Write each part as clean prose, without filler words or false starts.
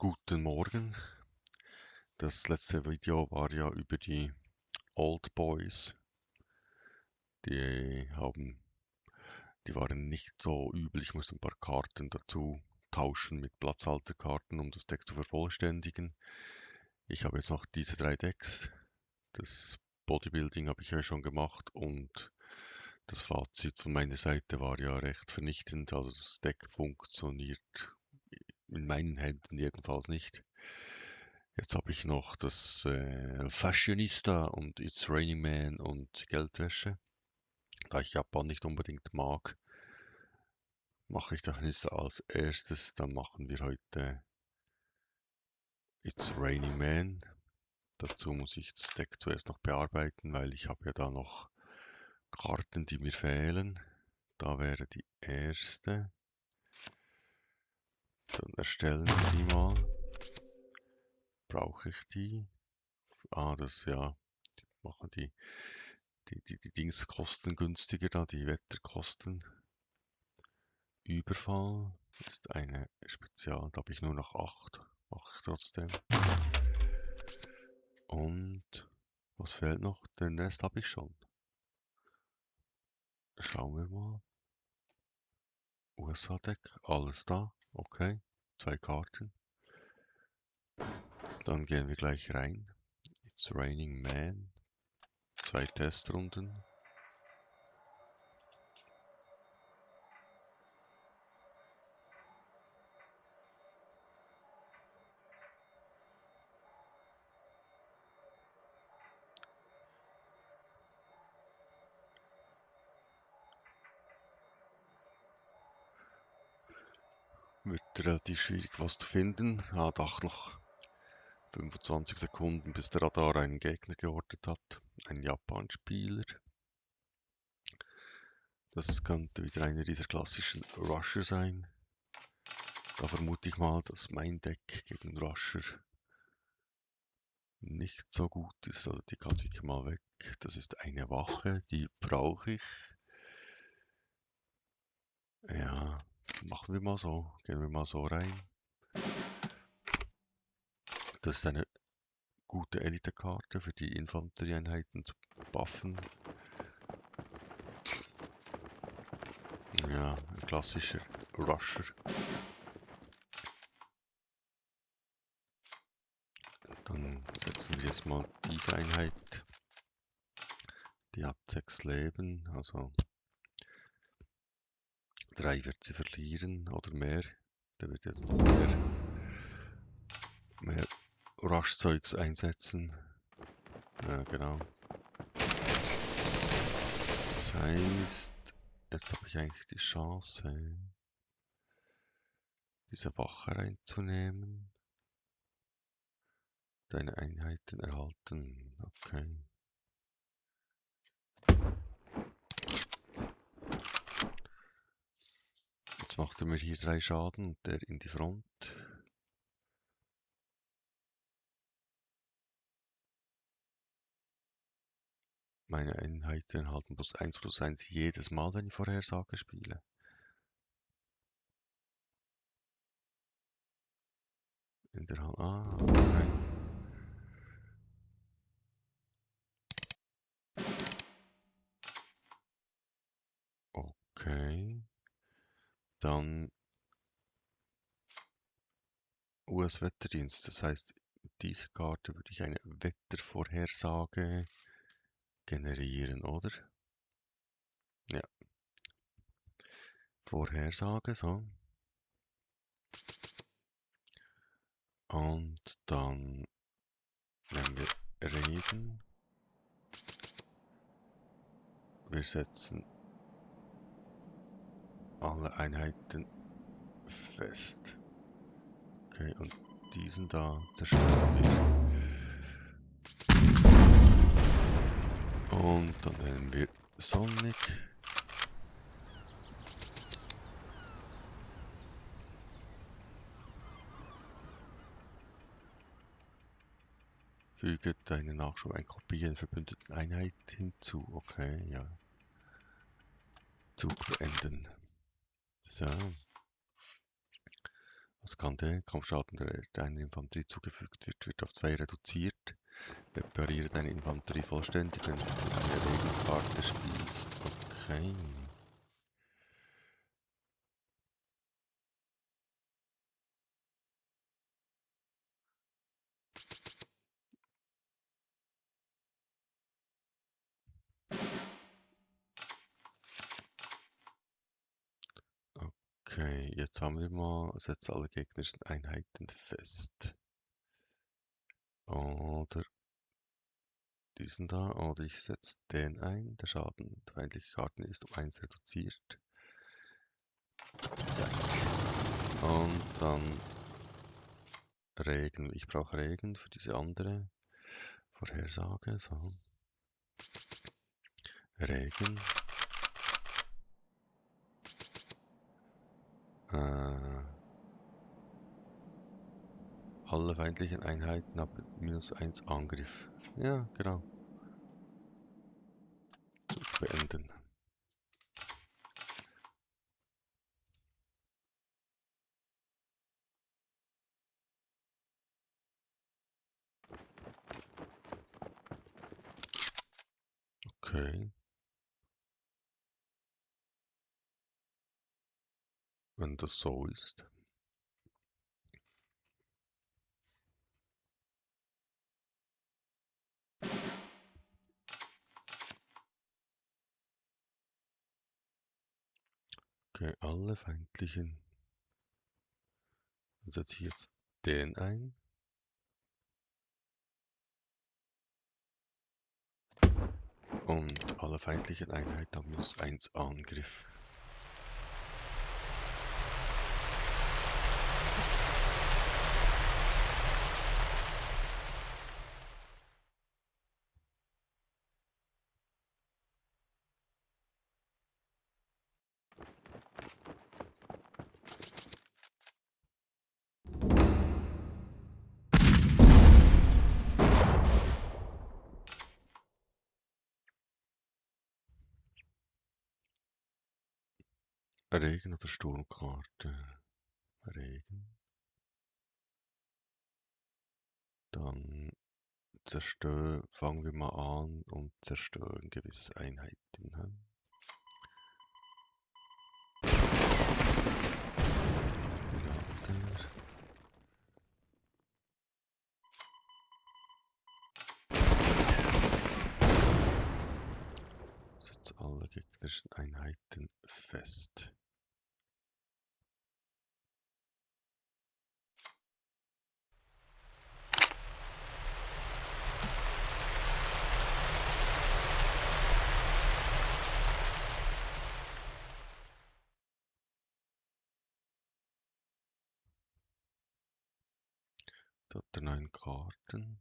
Guten Morgen. Das letzte Video war ja über die Old Boys. Die waren nicht so übel. Ich musste ein paar Karten dazu tauschen mit Platzhalterkarten, um das Deck zu vervollständigen. Ich habe jetzt noch diese 3 Decks. Das Bodybuilding habe ich ja schon gemacht und das Fazit von meiner Seite war ja recht vernichtend. Also das Deck funktioniert in meinen Händen jedenfalls nicht. Jetzt habe ich noch das Fashionista und It's Raining Man und Geldwäsche. Da ich Japan nicht unbedingt mag, mache ich das als erstes. Dann machen wir heute It's Raining Man. Dazu muss ich das Deck zuerst noch bearbeiten, weil ich habe ja da noch Karten, die mir fehlen. Da wäre die erste. Dann erstellen wir die mal. Brauche ich die? Das ja, die machen die Dings kosten günstiger da, die Wetterkosten. Überfall ist eine Spezial, da habe ich nur noch 8. Mache ich trotzdem. Und was fehlt noch? Den Rest habe ich schon. Schauen wir mal. USA-Deck, alles da. Okay, 2 Karten. Dann gehen wir gleich rein. It's Raining Man. 2 Testrunden. Wird relativ schwierig was zu finden. Doch noch 25 Sekunden, bis der Radar einen Gegner geortet hat. Ein Japan-Spieler. Das könnte wieder einer dieser klassischen Rusher sein. Da vermute ich mal, dass mein Deck gegen Rusher nicht so gut ist. Also die kann ich mal weg. Das ist eine Wache, die brauche ich. Ja, machen wir mal so. Gehen wir mal so rein. Das ist eine gute Elite-Karte für die Infanterieeinheiten zu buffen. Ja, ein klassischer Rusher. Dann setzen wir jetzt mal diese Einheit. Die hat 6 Leben, also 3 wird sie verlieren oder mehr. Der wird jetzt noch mehr Rush-Zeugs einsetzen. Ja, genau. Das heißt, jetzt habe ich eigentlich die Chance, diese Wache reinzunehmen. Deine Einheiten erhalten. Okay. Jetzt macht er mir hier 3 Schaden und der in die Front. Meine Einheiten erhalten +1/+1 jedes Mal, wenn ich Vorhersage spiele. In der Hand. Okay. Okay. Dann US-Wetterdienst. Das heißt, mit dieser Karte würde ich eine Wettervorhersage generieren, oder? Ja. Vorhersage, so. Und dann nehmen wir Regen. Wir setzen alle Einheiten fest. Okay, und diesen da zerstören wir. Und dann nehmen wir Sonic. Füge deine Nachschub ein Kopieren verbündeten Einheit hinzu. Okay, ja. Zug beenden. So. Was kann der Kampfschaden, der deiner Infanterie zugefügt wird, wird auf 2 reduziert. Repariere deine Infanterie vollständig, wenn du eine Regelkarte spielst. Okay. Okay, jetzt haben wir mal, setze alle gegnerischen Einheiten fest. Oder diesen da, oder ich setze den ein. Der Schaden der feindlichen Karten ist um 1 reduziert. Und dann Regen. Ich brauche Regen für diese andere Vorhersage. So. Regen. Alle feindlichen Einheiten haben -1 Angriff. Ja, genau. Beenden. Okay. Wenn das so ist. Okay, alle feindlichen. Dann setze ich jetzt den ein. Und alle feindlichen Einheiten haben -1 Angriff. Regen oder Sturmkarte. Regen. Dann fangen wir mal an und zerstören gewisse Einheiten. Setze alle gegnerischen Einheiten fest. Dort 9 Karten.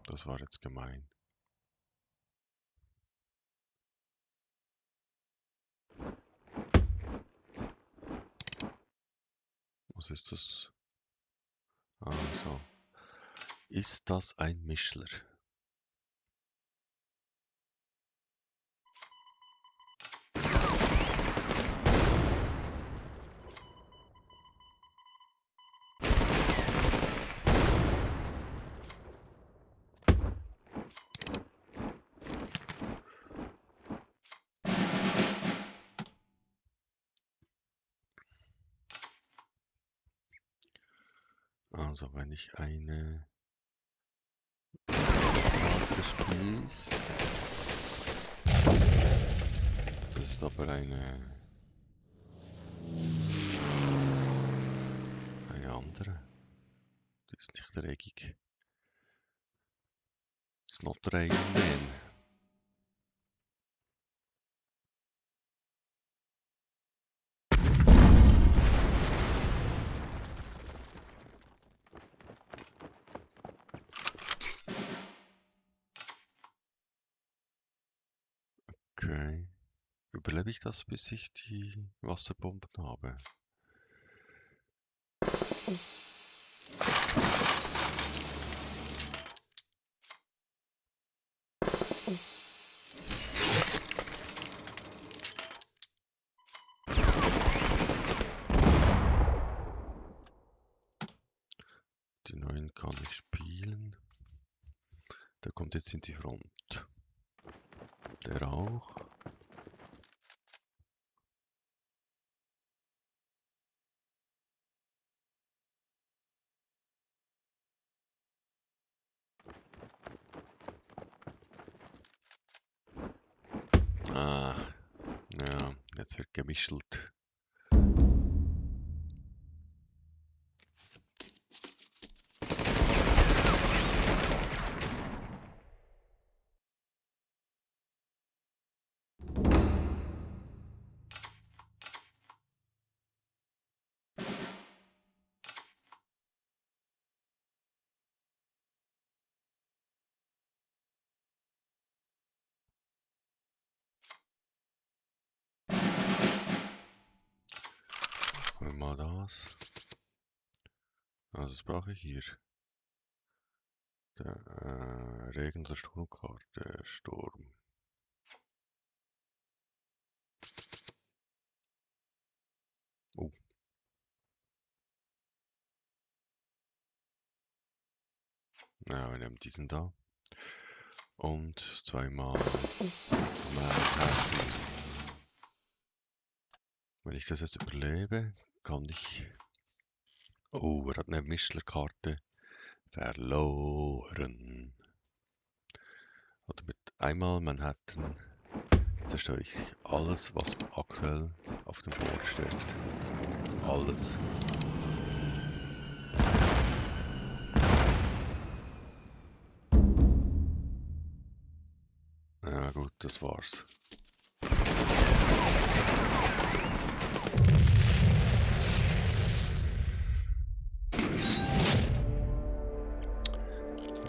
Das war jetzt gemein. Was ist das? Also. Ist das ein Mischler? Also wenn ich eine Karte spiele, das ist aber eine andere. Die ist nicht reggig. It's not Rain Man. Okay. Überlebe ich das, bis ich die Wasserbomben habe? kann ich spielen. Der kommt jetzt in die Front. Der auch. Ah, ja, jetzt wird gemischelt. Holen wir mal das. Also das brauche ich hier. Der Regen- oder Sturmkarte. Sturm. Oh. Ja, wir nehmen diesen da. Und zweimal Manhattan. Wenn ich das jetzt überlebe, kann ich... Oh, er hat eine Mischlerkarte verloren. Oder mit einmal Manhattan zerstöre ich alles, was aktuell auf dem Board steht. Alles. Ja gut, das war's.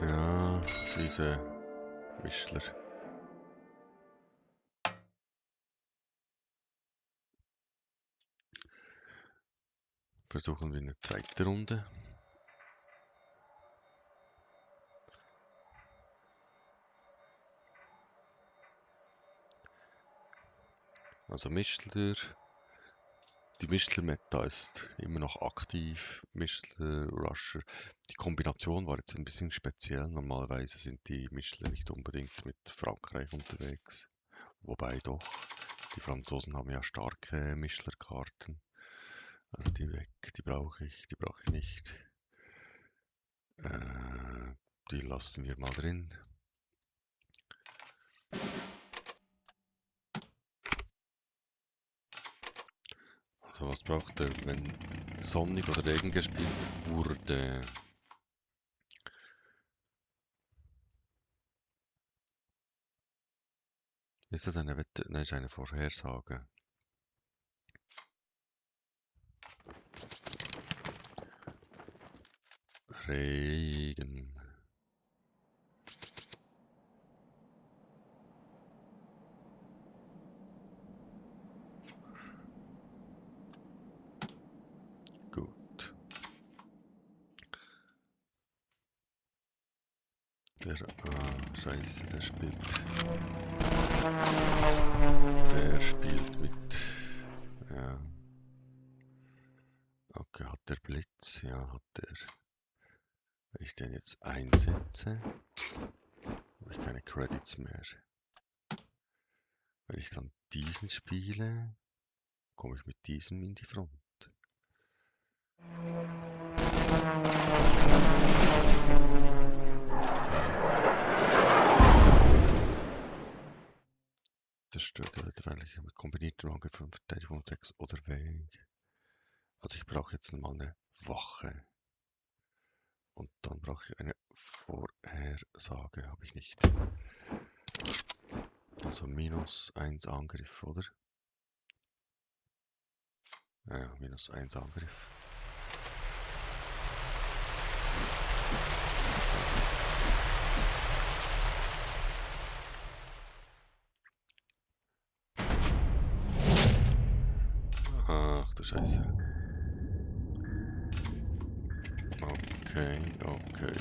Ja, diese Mischler. Versuchen wir eine zweite Runde. Also Mischler. Die Mischler-Meta ist immer noch aktiv. Mischler, Rusher. Die Kombination war jetzt ein bisschen speziell. Normalerweise sind die Mischler nicht unbedingt mit Frankreich unterwegs. Wobei doch. Die Franzosen haben ja starke Mischlerkarten. Also die weg, die brauche ich nicht. Die lassen wir mal drin. Also was braucht er, wenn sonnig oder Regen gespielt wurde? Ist das eine Wette? Nein, ist eine Vorhersage. Regen. Gut. Scheiße, der spielt mit, ja. Okay, hat der Blitz? Ja, hat der. Wenn ich den jetzt einsetze, habe ich keine Credits mehr. Wenn ich dann diesen spiele, komme ich mit diesem in die Front. Das stört eigentlich mit kombiniertem Angriff von Verteidigung 6 oder Weg. Also ich brauche jetzt mal eine Wache. Und dann brauche ich eine Vorhersage, habe ich nicht. Also -1 Angriff, oder? Ja, -1 Angriff. Ach du Scheiße. Okay.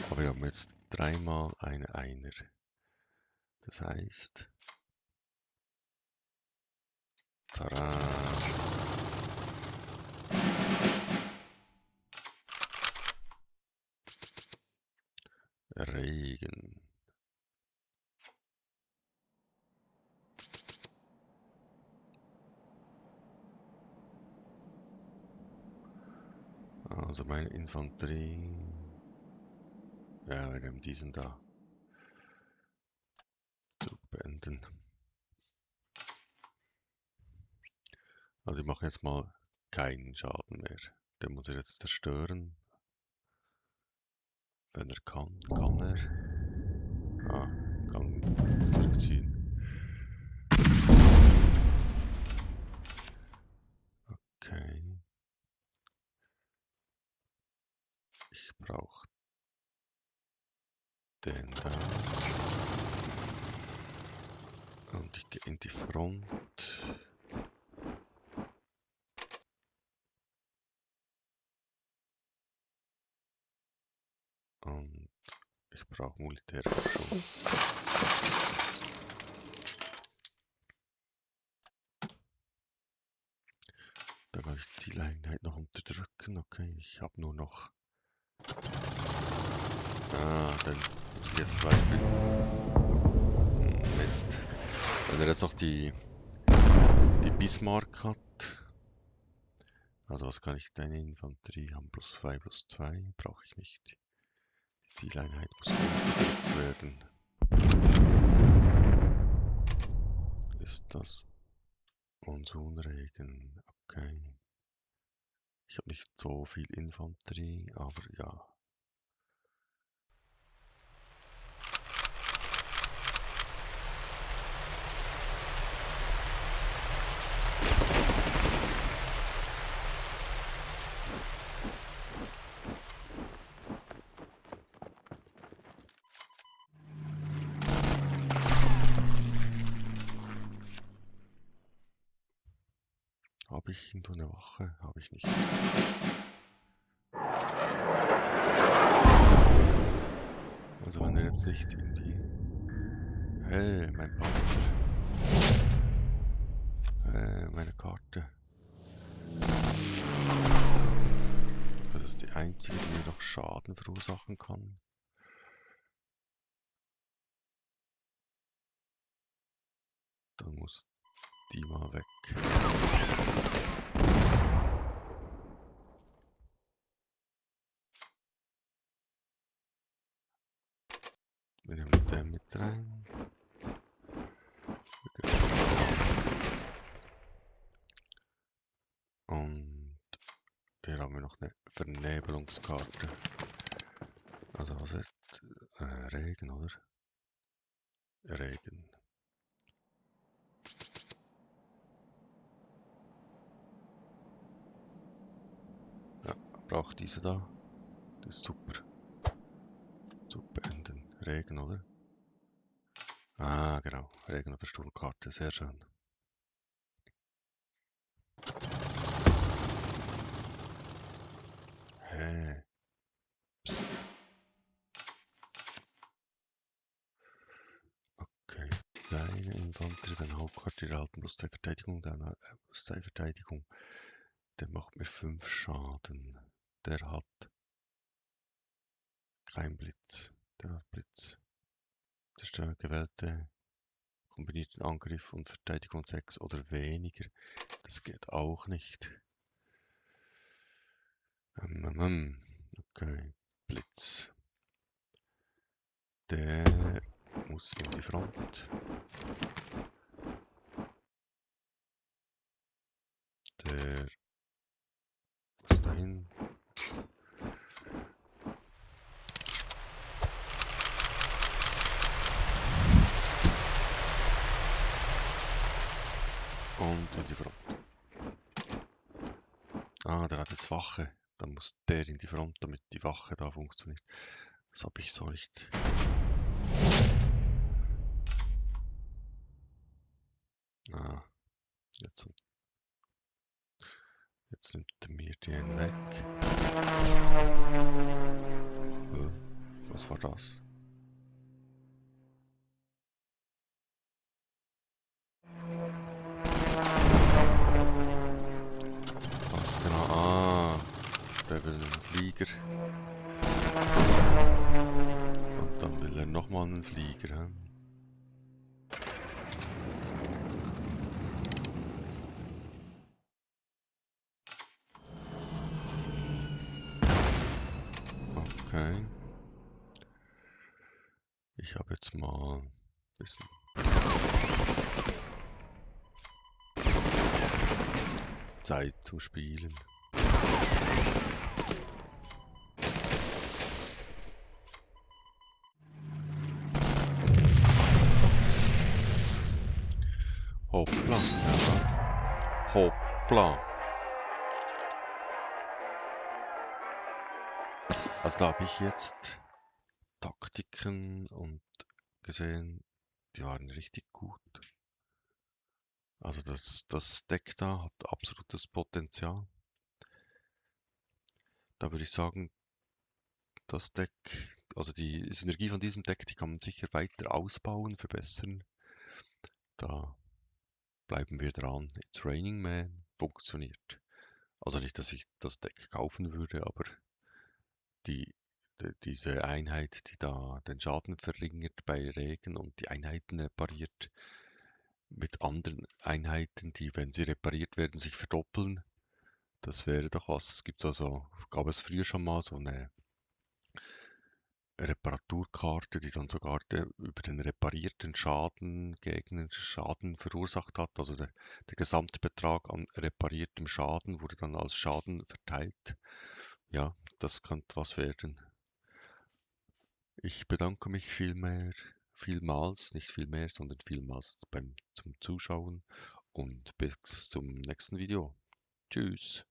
Aber wir haben jetzt dreimal eine Einer. Das heißt... Tada! Regen. Also meine Infanterie. Ja, wir nehmen diesen da. Zu beenden. Also ich mache jetzt mal keinen Schaden mehr. Den muss er jetzt zerstören. Wenn er kann, kann er. Ah, kann zurückziehen. Okay. Ich brauche den da. Und ich gehe in die Front. Und ich brauche Militärforschung. Da kann ich die Zieleinheit noch unterdrücken. Okay, ich habe nur noch... dann muss ich jetzt weiterspielen. Mist. Wenn er jetzt noch die Bismarck hat. Also was kann ich deine Infanterie haben? +2/+2 brauche ich nicht. Die Zieleinheit muss unterdrückt werden. Ist das Monsunregen? Okay. Ich habe nicht so viel Infanterie, aber ja. Habe ich irgendwo eine Wache? Habe ich nicht. Also wenn er jetzt nicht in die... Hey, mein Panzer. Meine Karte. Das ist die einzige, die mir noch Schaden verursachen kann. Dann muss die mal weg. Wir nehmen den mit rein. Und hier haben wir noch eine Vernebelungskarte. Also was ist Regen, oder? Regen. Ja, braucht diese da. Das ist super. Zu beenden. Regen, oder? Ah, genau. Regen oder Sturmkarte. Sehr schön. Hey. Psst. Okay. Deine Infanterie, dein Hauptquartier erhalten +2 Verteidigung, deine +2 Verteidigung. Der macht mir 5 Schaden. Der hat kein Blitz. Der hat Blitz. Zerstören gewählte kombinierten Angriff und Verteidigung 6 oder weniger. Das geht auch nicht. Okay. Blitz. Der muss in die Front. Der muss dahin. Und in die Front. Ah, der hat jetzt Wache. Dann muss der in die Front, damit die Wache da funktioniert. Das habe ich so nicht. Ah, jetzt nimmt er mir den weg. Was war das? Was genau? Ah, der will einen Flieger. Und Flieger. Hä? Okay. Ich habe jetzt mal ein bisschen Zeit zum Spielen. Hoppla. Ja. Hoppla. Also da habe ich jetzt Taktiken und gesehen, die waren richtig gut. Also das Deck da hat absolutes Potenzial. Da würde ich sagen, das Deck, also die Synergie von diesem Deck, die kann man sicher weiter ausbauen, verbessern. Da bleiben wir dran. It's Raining Man funktioniert. Also nicht, dass ich das Deck kaufen würde, aber diese Einheit, die da den Schaden verringert bei Regen und die Einheiten repariert, mit anderen Einheiten, die, wenn sie repariert werden, sich verdoppeln, das wäre doch was. Gab es früher schon mal so eine Reparaturkarte, die dann sogar über den reparierten Schaden gegen Schaden verursacht hat. Also der Gesamtbetrag an repariertem Schaden wurde dann als Schaden verteilt. Ja, das könnte was werden. Ich bedanke mich vielmals, nicht viel mehr, sondern vielmals zum Zuschauen und bis zum nächsten Video. Tschüss.